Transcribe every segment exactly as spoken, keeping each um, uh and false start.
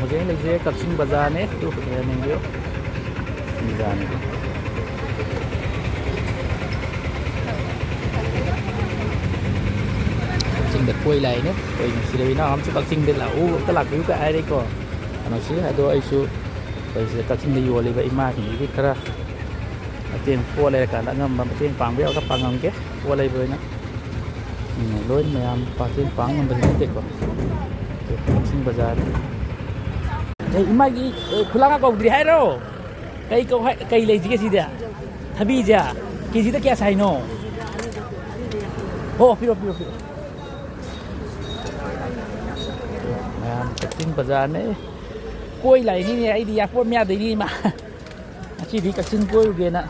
ꯍꯧꯖꯤꯛ ꯑꯩꯅ ꯂꯩꯁꯦ ꯀꯛꯆꯤꯡ ꯕꯖꯥꯔꯅꯦ, ꯑꯗꯨ ꯌꯦꯡꯕꯤꯌꯨ꯫ ꯕꯖꯥꯔꯅꯤ꯫ ꯀꯛꯆꯤꯡꯗ ꯀꯣꯏ ꯂꯥꯛꯏꯅꯦ꯫ ꯑꯩꯈꯣꯏ ꯉꯁꯤꯗ ꯏꯅꯥꯎ ꯑꯃꯁꯨ ꯀꯛꯆꯤꯡꯗ ꯂꯥꯛꯎ, ꯑꯝꯇ ꯂꯥꯛꯄꯤꯌꯨ ꯀ ꯍꯥꯏꯔꯦꯀꯣ꯫ ꯀꯩꯅꯣꯁꯤ, ꯑꯗꯣ ꯑꯩꯁꯨ ꯑꯩꯈꯣꯏ ꯁꯤꯗ ꯀꯛꯆꯤꯡꯗ ꯌꯣꯜꯂꯤꯕ ꯏꯃꯥꯁꯤꯡꯁꯤꯒꯤ ꯈꯔ ꯃꯇꯦꯡ, ꯄꯣꯠ ꯂꯩꯔꯀꯥꯟꯗ ꯑꯉꯝꯕ ꯃꯇꯦꯡ ꯄꯥꯡꯕ ꯌꯥꯕ ꯄꯥꯡꯉꯝꯒꯦ꯫ ꯄꯣꯠ ꯂꯩꯕ ꯑꯣꯏꯅ꯫ ꯎꯝ, ꯂꯣꯏ ꯃꯌꯥꯝ ꯃꯇꯦꯡ ꯄꯥꯡ ꯉꯝꯕꯗꯤ ꯅꯠꯇꯦꯀꯣ꯫ ꯀꯛꯆꯤꯡ ꯕꯖꯥꯔ꯫ ꯑꯦ, ꯏꯃꯥꯒꯤ, ꯑꯦ, ꯈꯨꯂꯥꯡꯒ ꯀꯧꯗ꯭ꯔꯤ ꯍꯥꯏꯔꯣ? ꯀꯩ ꯀꯧ ꯍꯥꯏ-, ꯀꯩ ꯂꯩꯁꯤꯒꯦ ꯁꯤꯗꯤ? ꯊꯕꯤꯁꯦ ꯀꯦꯖꯤꯗ ꯀꯌꯥ ꯁꯥꯏꯅꯣ? ꯍꯣ, ꯄꯤꯔꯣ, ꯄꯤꯔꯣ, ꯄꯤꯔꯣ꯫ ꯃꯌꯥꯝ ꯀꯛꯆꯤꯡ ꯕꯖꯥꯔꯅꯦ꯫ ꯀꯣꯏ ꯂꯥꯛꯏꯅꯤꯅꯦ, ꯑꯩꯗꯤ ꯏꯌꯥꯔꯄꯣꯔꯠ ꯃꯌꯥꯗꯩꯅꯤ ꯏꯃꯥ꯫ ꯉꯁꯤꯗꯤ ꯀꯛꯆꯤꯡ ꯀꯣꯏꯔꯨꯒꯦꯅ꯫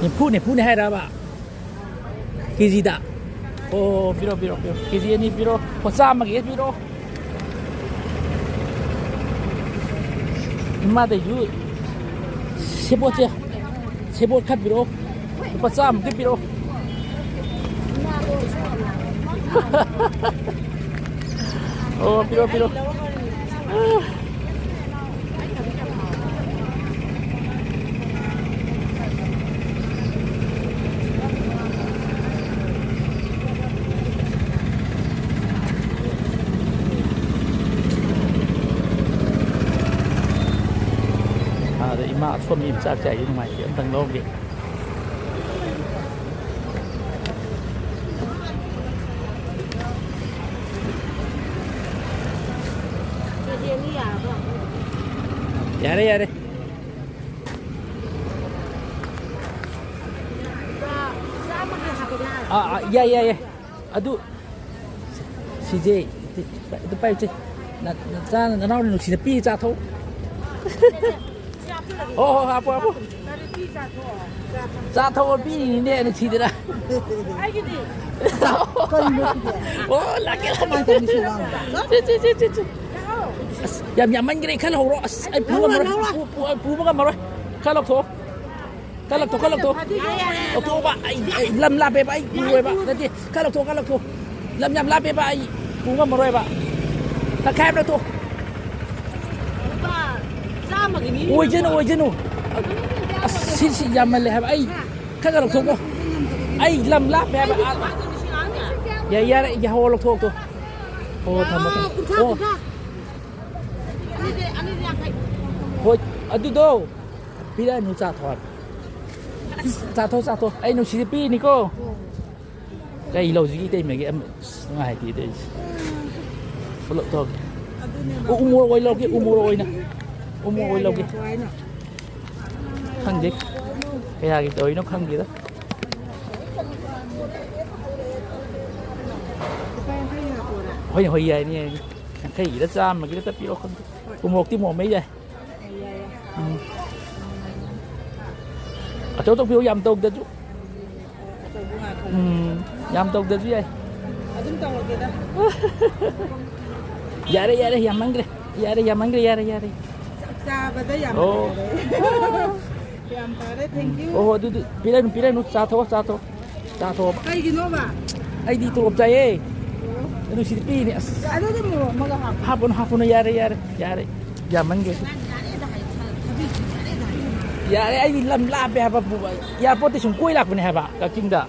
ꯅꯤꯐꯨ, ꯅꯤꯐꯨꯅꯦ ꯍꯥꯏꯔꯕ? ꯀꯦꯖꯤꯗ? ꯑꯣ, ꯄꯤꯔꯣ, ꯄꯤꯔꯣ, ꯄꯤꯔꯣ꯫ ꯀꯦꯖꯤ ꯑꯅꯤ ꯄꯤꯔꯣ꯫ ꯂꯨꯄꯥ ꯆꯥꯝꯃꯒꯤ ꯄꯤꯔꯣ꯫ ꯏꯃꯥꯗꯩꯁꯨ ꯁꯦꯕꯣꯠꯁꯦ, ꯁꯦꯕꯣꯠ ꯈꯔ ꯄꯤꯔꯛꯑꯣ꯫ ꯂꯨꯄꯥ ꯆꯥꯝꯃꯒꯤ ꯄꯤꯔꯛꯑꯣ꯫ ꯑꯣ, ꯄꯤꯔꯛꯑꯣ, ꯄꯤꯔꯛꯑꯣ꯫ ꯑꯥꯗ ꯏꯃꯥ ꯑꯁꯣꯝ ꯃꯤ ꯆꯥꯛ ꯆꯥꯏꯁꯦ ꯅꯨꯡꯉꯥꯏꯇꯦ, ꯑꯝꯇꯪ ꯂꯧꯒꯦ꯫ ꯌꯥꯔꯦ, ꯌꯥꯔꯦ꯫ ꯑꯥ, ꯑꯥ, ꯌꯥꯏ, ꯌꯥꯏ, ꯌꯥꯏ꯫ ꯑꯗꯨ ꯁꯤꯖꯦ, ꯑꯗꯨ ꯄꯥꯏꯌꯨꯁꯦ꯫ ꯅ-, ꯅꯆꯥ ꯅꯅꯥꯎꯅ ꯅꯨꯡꯁꯤꯅ ꯄꯤ ꯆꯥꯊꯣꯛ꯫ ꯍꯣ, ꯍꯣ, ꯍꯥꯞꯄꯣ, ꯍꯥꯞꯄꯣ꯫ ꯆꯥꯊꯣꯛꯑꯣ ꯄꯤꯔꯤꯅꯤꯅꯦ ꯅꯨꯡꯁꯤꯗꯅ꯫ ꯑꯣ, ꯂꯥꯛꯀꯦ, ꯂꯥꯛꯀꯦ꯫ ꯆꯦ, ꯆꯦ, ꯆꯦ, ꯆꯦ, ꯆꯦ꯫ ꯑꯁ, ꯌꯥꯝ ꯌꯥꯝꯃꯟꯈ꯭ꯔꯦ, ꯈꯔ ꯍꯧꯔꯣ꯫ ꯑꯁ, ꯑꯩ ꯄꯨꯕ ꯉꯝꯃꯔꯣꯏ꯫ ꯂꯧꯔꯣ, ꯂꯧꯔꯣ꯫ ꯄꯨ-, ꯄꯨ-, ꯑꯩ ꯄꯨꯕ ꯉꯝꯃꯔꯣꯏ꯫ ꯈꯔ ꯂꯧꯊꯣꯛꯑꯣ꯫ ꯈꯔ ꯂꯧꯊꯣꯛꯑꯣ, ꯈꯔ ꯂꯧꯊꯣꯛꯑꯣ꯫ ꯌꯥꯔꯦ, ꯌꯥꯔꯦ, ꯌꯥꯔꯦ꯫ ꯂꯧꯊꯣꯛꯑꯣꯕ꯫ ꯑꯩ, ꯑꯩ ꯂꯝ ꯂꯥꯞꯄꯦꯕ, ꯑꯩ ꯄꯨꯔꯣꯏꯕ꯫ ꯅꯠꯇꯦ, ꯈꯔ ꯂꯧꯊꯣꯛꯑꯣ, ꯈꯔ ꯂꯧꯊꯣꯛꯑꯣ꯫ ꯂꯝ ꯌꯥꯝ ꯂꯥꯞꯄꯦꯕ, ꯑꯩ ꯄꯨ ꯉꯝꯃꯔꯣꯏꯕ꯫ ꯇꯪꯈꯥꯏ ꯑꯃ ꯂꯧꯊꯣꯛꯑꯣ꯫ ꯂꯨꯄꯥ ꯆꯥꯝꯃꯒꯤꯅꯤ꯫ ꯑꯣꯏꯖꯅꯨ, ꯑꯣꯏꯖꯅꯨ꯫ ꯑꯁ, ꯁꯤ, ꯁꯤ ꯌꯥꯝꯃꯜꯂꯦ ꯍꯥꯏꯕ꯫ ꯑꯩ ꯈꯔ ꯈꯔ ꯂꯧꯊꯣꯛꯀꯣ꯫ ꯑꯩ ꯂꯝ ꯂꯥꯞꯄꯦ ꯍꯥꯏꯕ꯫ ꯑꯥ, ꯌꯥ-, ꯌꯥꯔꯦ, ꯌꯥꯍꯧ ꯂꯧꯊꯣꯛꯇꯣ꯫ ꯑꯣ, ꯊꯝꯃꯣ, ꯊꯝꯃꯣ꯫ ꯀꯨꯟꯊ꯭ꯔꯥ, ꯑꯣ꯫ ꯀꯨꯟꯊ꯭ꯔꯥ꯫ ꯑꯅꯤꯗꯤ, ꯑꯅꯤꯗꯤ ꯌꯥꯡꯈꯩ꯫ ꯍꯣꯏ, ꯑꯗꯨꯗꯣ ꯄꯤꯔꯛꯑꯅꯨ, ꯆꯥ ꯊꯛꯑꯣ ꯍꯥꯏꯕ꯫ ꯆꯥ ꯊꯛꯑꯣ, ꯆꯥ ꯊꯛꯑꯣ꯫ ꯑꯩ ꯅꯨꯡꯁꯤꯗ ꯄꯤꯔꯤꯅꯤꯀꯣ꯫ ꯀꯩ ꯂꯧꯁꯤꯒꯦ ꯏꯇꯩꯃꯒꯤ ꯑꯃ? ꯑꯁ, ꯅꯨꯡꯉꯥꯏꯇꯦ ꯏꯇꯩꯁꯦ꯫ ꯄꯨꯂꯞ ꯇꯧꯔꯒꯦ꯫ ꯑꯗꯨꯅꯦꯕ꯫ ꯎ-, ꯎ ꯃꯣꯔꯣꯛ ꯑꯣꯏ ꯂꯧꯒꯦ, ꯎ ꯃꯣꯔꯣꯛ ꯑꯣꯏꯅ꯫ ꯎ ꯃꯣꯔꯣꯛ ꯑꯣꯏ ꯂꯧꯒꯦ꯫ ꯀꯌꯥꯒꯤ ꯍꯥꯏꯅꯣ? ꯈꯪꯗꯦ꯫ ꯀꯌꯥꯒꯤ ꯇꯧꯔꯤꯅꯣ ꯈꯪꯗꯦꯗ꯫ ꯂꯨꯄꯥ ꯌꯥꯡꯈꯩꯒꯤ ꯍꯥꯞꯄꯣꯔꯥ? ꯍꯣꯏ, ꯍꯣꯏ, ꯌꯥꯏꯅꯦ, ꯌꯥꯏꯅꯦ꯫ ꯌꯥꯡꯈꯩꯒꯤꯔ ꯆꯥꯝꯃꯒꯤꯔ ꯈꯛꯇ ꯄꯤꯔꯛꯑꯣ ꯈꯪꯗꯦ꯫ ꯎ ꯃꯣꯔꯣꯛꯇꯤ ꯃꯣꯔꯣꯛ ꯃꯍꯤ ꯌꯥꯏ꯫ ꯎꯝ꯫ ꯑꯆꯧ ꯑꯆꯧ ꯄꯤꯔꯛꯑꯣ, ꯌꯥꯝ ꯇꯧꯗ꯭ꯔꯁꯨ꯫ ꯎꯝ, ꯌꯥꯝ ꯇꯧꯗ꯭ꯔꯁꯨ ꯌꯥꯏ꯫ ꯑꯗꯨꯝ ꯇꯧꯔꯒꯦꯗ꯫ ꯌꯥꯔꯦ, ꯌꯥꯔꯦ, ꯌꯥꯝꯃꯟꯈ꯭ꯔꯦ꯫ ꯌꯥꯔꯦ, ꯌꯥꯝꯃꯟꯈ꯭ꯔꯦ, ꯌꯥꯔꯦ, ꯌꯥꯔꯦ꯫ ꯆꯥꯛ ꯆꯥꯕꯗ ꯌꯥꯝ ꯑꯣ꯫ ꯍꯥꯎꯔꯦ꯫ ꯌꯥꯝ ꯐꯔꯦ, thank you꯫ ꯑꯣ, ꯑꯗꯨꯗꯤ ꯄꯤꯔꯅꯨ, ꯄꯤꯔꯅꯨ, ꯆꯥꯊꯣꯛꯑꯣ, ꯆꯥꯊꯣꯛꯑꯣ꯫ ꯆꯥꯊꯣꯛꯑꯣ꯫ ꯀꯩꯒꯤꯅꯣꯕ? ꯑꯩꯗꯤ ꯇꯣꯂꯣꯞ ꯆꯥꯏꯌꯦ꯫ ꯑꯗꯨ ꯁꯤꯗꯤ ꯄꯤꯅꯤ꯫ ꯑꯁ꯫ ꯑꯗꯨꯗꯤ ꯃꯣꯔꯣꯛ ꯑꯃꯒ ꯍꯥꯞꯄꯣ꯫ ꯍꯥꯞꯄꯨꯅꯨ, ꯍꯥꯞꯄꯨꯅꯨ, ꯌꯥꯔꯦ, ꯌꯥꯔꯦ, ꯌꯥꯔꯦ꯫ ꯌꯥꯝꯃꯟꯈ꯭ꯔꯦ꯫ ꯌꯥꯔꯦ, ꯑꯩꯗꯤ ꯂꯝ ꯂꯥꯞꯄꯦ ꯍꯥꯏꯕ, ꯄꯨ-, ꯑꯦꯌꯥꯔꯄꯣꯔꯠꯇ ꯁꯨꯝ ꯀꯣꯏ ꯂꯥꯛꯄꯅꯦ ꯍꯥꯏꯕ, ꯀꯛꯆꯤꯡꯗ꯫